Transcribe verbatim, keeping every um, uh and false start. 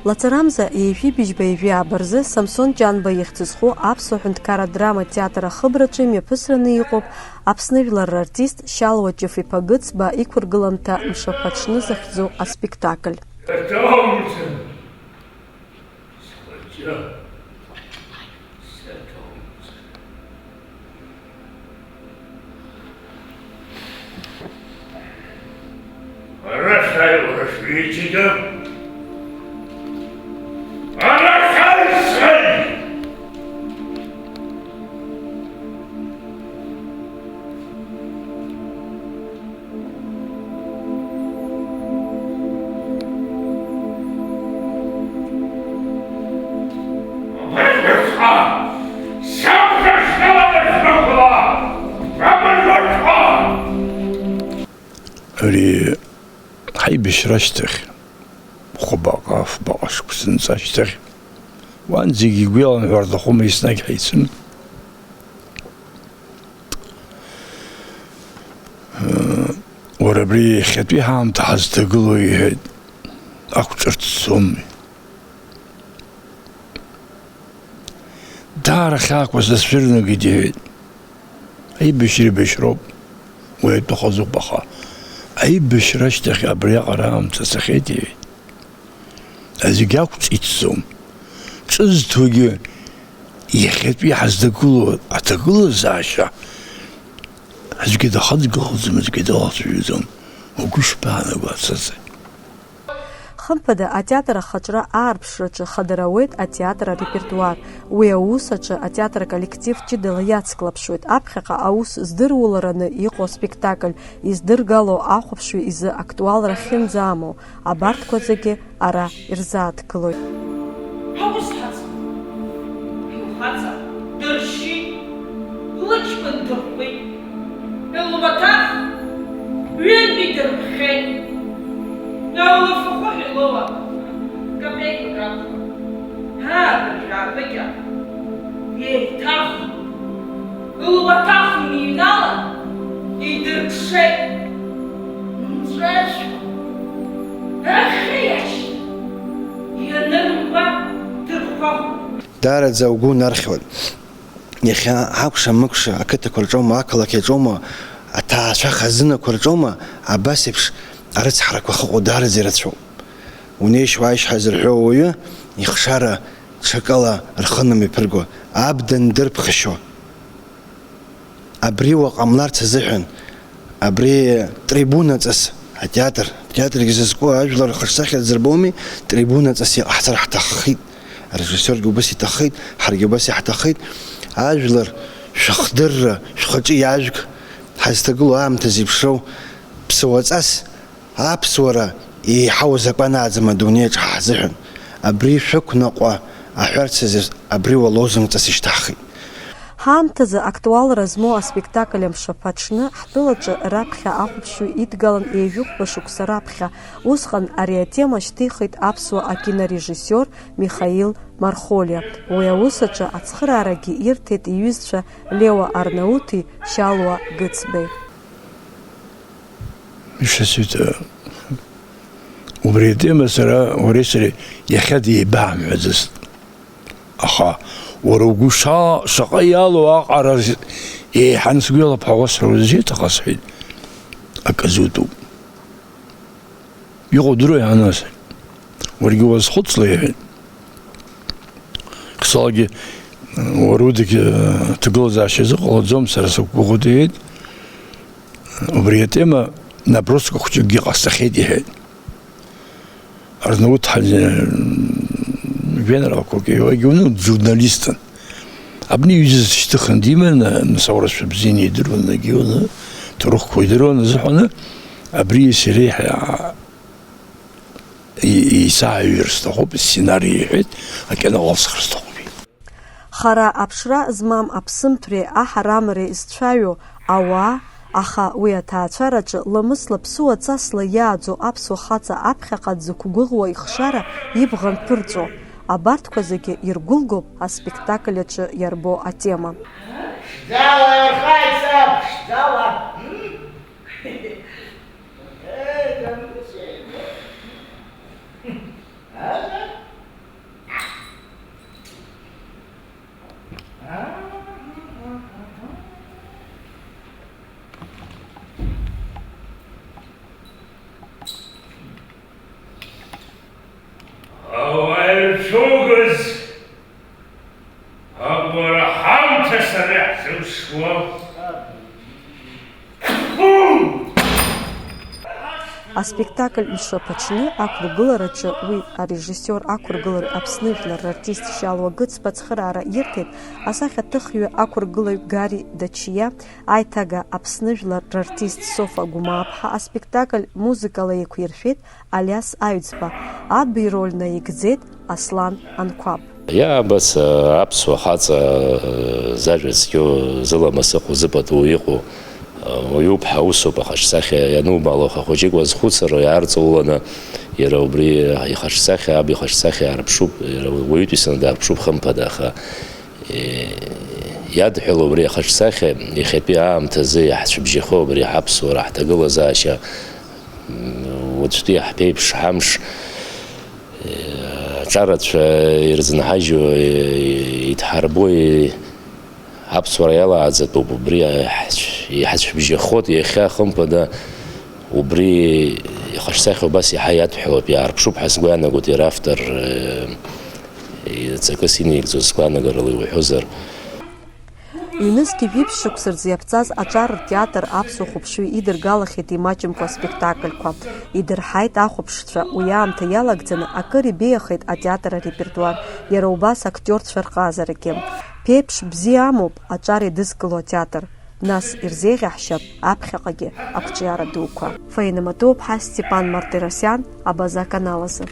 Лацарамза ҩажәи быжьба ҩажәи ааба рзы Самсон Ҷанба ихьӡ зху аԥсуа ҳәынҭқарратә драма театр ахыбраҿы имҩаԥысраны иҟоуп Аԥсны жәлар рартист Шьалуа Ҷыф-иԥа Гыцба иқәыргыламҭа Мшаԥаҽны захьӡу аспектакль. Схәыҷы, саҭоумҵан. Ара сааи, уара шәҩыџьагьы. Ара сааи, сааи! Ари ҳаибашьра ашьҭахь, хәбаҟа, фбаҟа шықәса нҵәа ашьҭахь, уан зегьы игәы иалан ҳәа рҭахума, еснагь ҳаицын. Уара абри иахьатәи ҳаамҭа ҳазҭагылоу, иҳәеит, ақәҿырҭӡом. Даара хьаақәа сацәырнагеит, иҳәеит. Аибашьра еибашьроуп, уи атәы хазуп, аха аибашьра ашьҭахь абриаҟара аамҭа цахьеит, иҳәеит. Аӡәгьы ақәҵ ицӡом. Ҿызҭуагьы иахьатәи ҳазҭагылоу аҭагылазаашьа аӡәгьы дахаҵгылаӡом, аӡәгьы далацәажәаӡом. Угәы ишԥаанаго, ацаӡа? Хымԥада, атеатр ахаҿра аарԥшраҿы хадара ауеит атеатр арепертуар. Уи аус аҿы атеатр аколлектив ҷыдала иацклаԥшуеит. Аԥхьаҟа аус здыруалараны иҟоу аспектакль, издыргало ахәаԥшҩы изы актуалра ахьынӡамоу, абарҭқәа зегьы ара ирзааҭгылоит. Ҳаус ҳаҵа, лхаҵа дыршьит, лыҷкәын дырхәит, луаҭах ҩынтәи дырԥхьеит, луафахәы ҳәа лоуа, капеикак ракәхап, ааба жәаба кьаҿ, еиҭах луаҭах иныҩналан, идырԥшеит. Мҵәажәга, ахьы иашьҭа, ианырымба дырхәахәа. Даараӡа угәы унархьуеит. Иахьа ҳакәша-мыкәша ақыҭақәа рҿоума, ақалақь аҿоума, аҭаацәа хазынақәа рҿоума, абас еиԥш арыцҳарақәа ахьыҟоу даараӡа ирацәоуп. Унеишь-уааишь ҳәа зырҳәо ауаҩы ихшара ҽакала рхы анымҩаԥырго, аб дандырԥхашьо. Абри уа ҟамларц азыҳәан, абри трибунаҵас атеатр, атеатргьы зызку ажәлар рхаҿсахьа дзырбоми, трибунаҵас иҟаҳҵар ҳҭаххеит. Арежиссиоргьы убас иҭаххеит, ҳаргьы убас иаҳҭаххеит. Ажәлар, шәыхдырра, шәхаҿы иаажәг, ҳазҭагылоу аамҭа зеиԥшроу, ԥсуаҵас, аԥсуара еиҳау азакәан ааӡам адунеиаҿ ҳа ҳзыҳәан. Абри шәықәнаҟәа аҳәарц азы абри уа лозунгҵас ишьҭаҳхит. Ҳаамҭазы актуалра змоу аспектакль Амшаԥы аҽны ҳтәылаҿы раԥхьа ахәаԥшҩы идгалан ҩажәи хәба шықәса раԥхьа. Усҟан ари атема шьҭихит аԥсуа акинорежиссиор Михаил Мархолиа. Уи аус аҿы ацхыраарагьы ирҭеит иҩызцәа Леуа Арнауҭи Шьалуа Гыцбеи. Ишасҳәоит, убри атема сара, уареи сареи иахьа деибаҳамҳәаӡацт. Аха уара угәы ша-, шаҟа иалоу аҟара з-, еиҳаны сгәы иалаԥҳауа сара узеиҭаха, сҳәеит, акы зутәуп. Иҟоу удыруеи, Анас? Уаргьы уазхәыцла, иҳәеит. Ксалгьы, уара удагьы, э, ҭагылазаашьа зыҟалаӡом, сара сықәгәыӷуеит, иҳәеит. Убри атема наброска хәҷыкгьы ҟасҵахьеит, иҳәеит. Арнауҭ ҳа-, э, жәеинраалақәак иуагьы уны, журналистын. Абни иҩыза сышьҭыхын диманы, нас аурысшәа бзианы идыруан, егьи уны, ҭоурыхқәа идыруан азыҳәаны, абри сареи ҳа-, и-, исааҩыр сҭахуп, исценари иҳәеит, акьанаҟ алсхыр сҭахуп. Хара аԥшра змам аԥсымҭәреи аҳарамреи зцәаҩу ауаа, аха уи аҭаацәараҿы ламысла ԥсуа ҵасла иааӡоу аԥсуа хаҵа аԥхьаҟа дзықәгәыӷуа ихшара ибӷа нҭырҵәо, абарҭқәа зегьы иргәылгоуп аспектакль аҿы иарбоу атема. Ԥшӡала иархааит саб, ԥшӡала! М? Э, да, ну, всё, ну. Ага. Аспектакль Мшаԥаҽны ақәыргылараҿы уи арежиссиор ақәыргылаҩ Аԥсны жәлар рартист Шьалуа Гыцба ацхыраара ирҭеит асахьаҭыхҩы ақәыргылаҩ Гари Дачиа, аиҭага Аԥсны жәлар рартист Софа Гәымааԥҳа, аспектакль музыкала еиқәиршәеит Алиас Аҩӡба, аб ироль наигӡеит Аслан Анқәаб. Иаабац, аԥсуа хаҵа, зажәа цқьоу, зыламыс ыҟоу, зыпату иҟоу, уаҩуп ҳәа усоуп ахаҿсахьа ианубаало, аха хәыҷык уазхәыцыр, иаарҵауланы иара убри ихаҿсахьа, аб ихаҿсахьа аарԥшуп, иара уаҩытәыҩсаны даарԥшуп, хымԥада, аха, е, иадҳәалоу убри ахаҿсахьа, иахьатәи аамҭазы иаҳцәыбжьахо убри ҳаԥсуара, ҳҭагылазаашьа, м, уаҵәтәи ҳԥеиԥш ҳамш, е, аҿарацәа ирзынҳажьу, е, идҳарбо, е, аԥсуара иалааӡатәуп, убри иаҳцә-, иҳацәыбжьахоит иахьа, хымԥада, убри ихаҿсахьа убас иаҳа иадҳәалоуп, иаарԥшуп ҳәа сгәы иаанагоит иара автор, э, иҵакыс инаигӡоз сгәаанагарала иуҳәозар. Ҩнызқьи жәиԥшь шықәса рзы иаԥҵаз аҿар ртеатр аԥсуа хәаԥшҩы идыргалахьеит имаҷымкәа аспектакльқәа. Идырҳаит ахәаԥшцәа, уи аамҭа иалагӡаны акыр ибеиахеит атеатр арепертуар, иара убас актиорцәа рҟазарагьы. Ԥеиԥш бзиа амоуп аҿар идызкыло атеатр, нас ирзеиӷьаҳшьап аԥхьаҟагьы ақәҿиара дуқәа. Фаина Матуаԥҳа, Степан Мартиросиан, Абаза аканал азы.